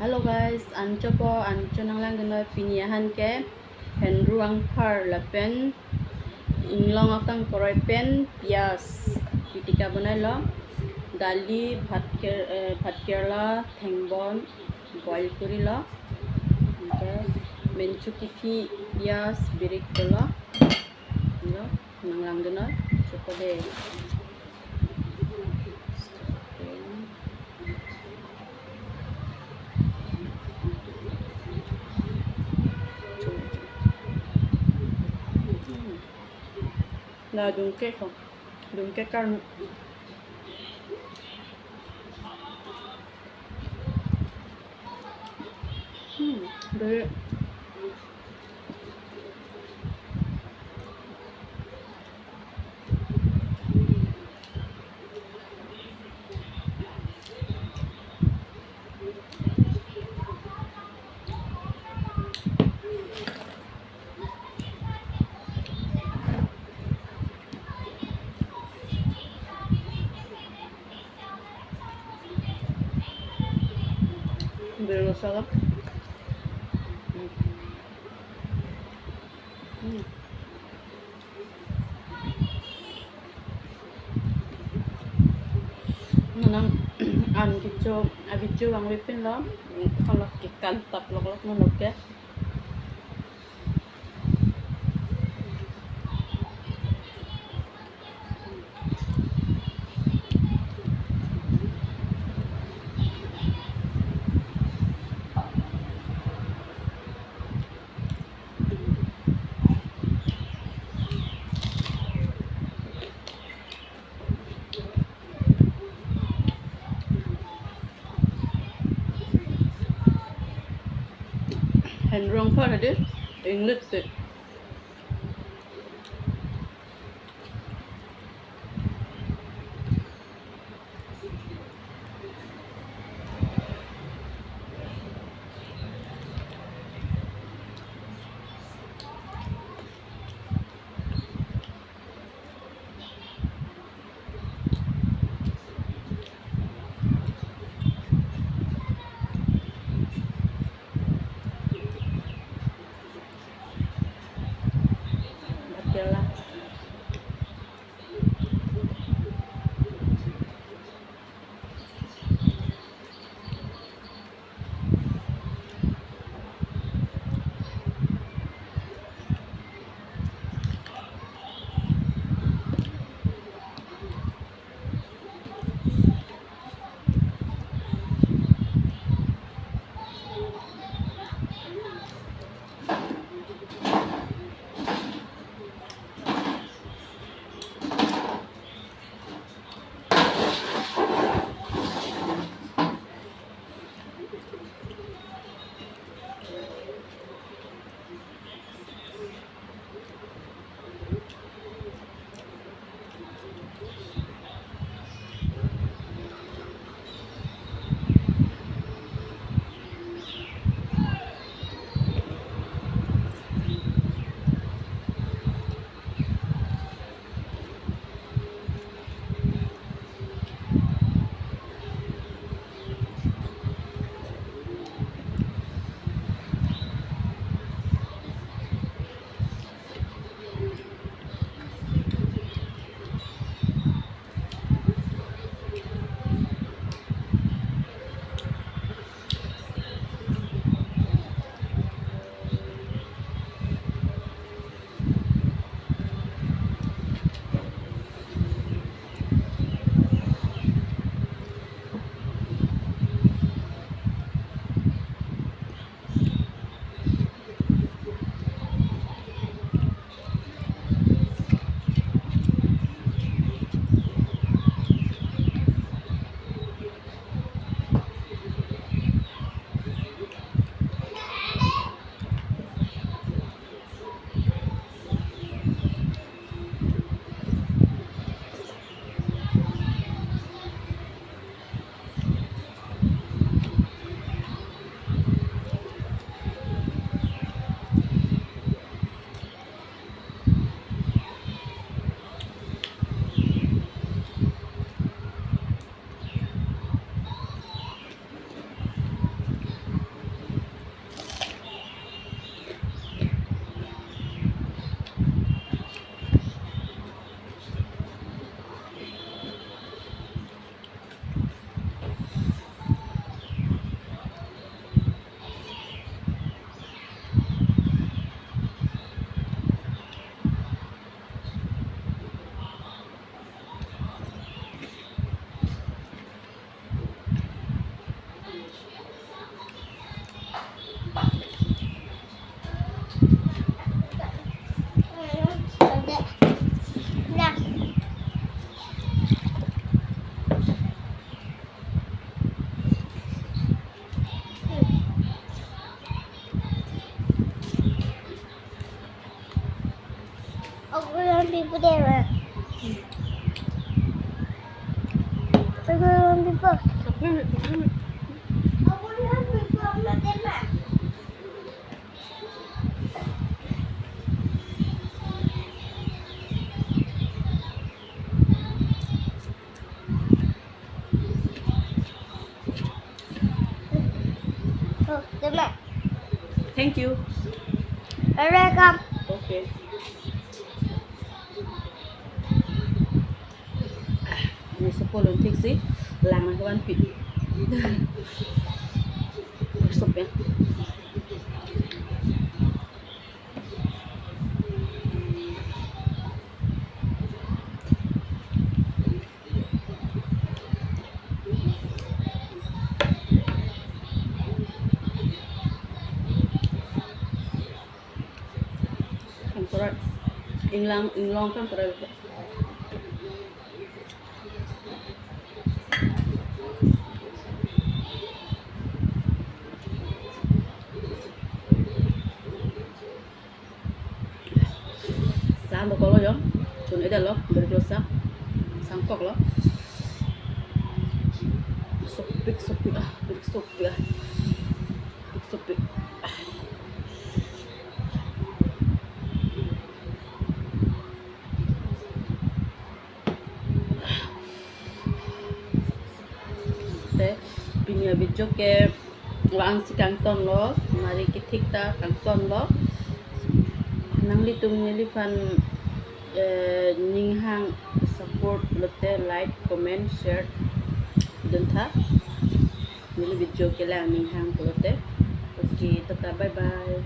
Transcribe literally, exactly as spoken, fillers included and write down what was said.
Hello guys, ancho po, ancho nanglangdunnon pini ahan ke henru angphar lapen inglong akangkoroi pen piyaj pi tika bonailo. Dali, bhat ker-, eh, bhat kerala, thengbon boil korilo. Anke menchu kithi, piyaj, birik dolo. Lo, nanglangdunnon, choko de. Hmm. La dungke ko, dungke kan. Hmm, dungke. Birik masala. Hmm. Hmm. Nang an kecho, a video vangve pinlo, kalau ke kan tap lok lok nonke. Henru angphar hadi, English te. People there. People. Oh, the man. Thank you. You're welcome. Okay. Ini sepuluh tik si lang na kawan pi. Sup ya. Kangkora inglang inglong kangkora. Sang dokok lo yo, chun ida lo, berjosa, sangkok lo. Sopik, sopik, ah, pik sopik, ah, pik sopik. Ah. Te, pini a-video ke la-an si kangton lo, mari kethik ta kangton lo. Nanglitum neliphan, eh, ninghang support lote like, comment, share dun tha. Neli video kelang ninghang pulote. Okay, tata, bye bye.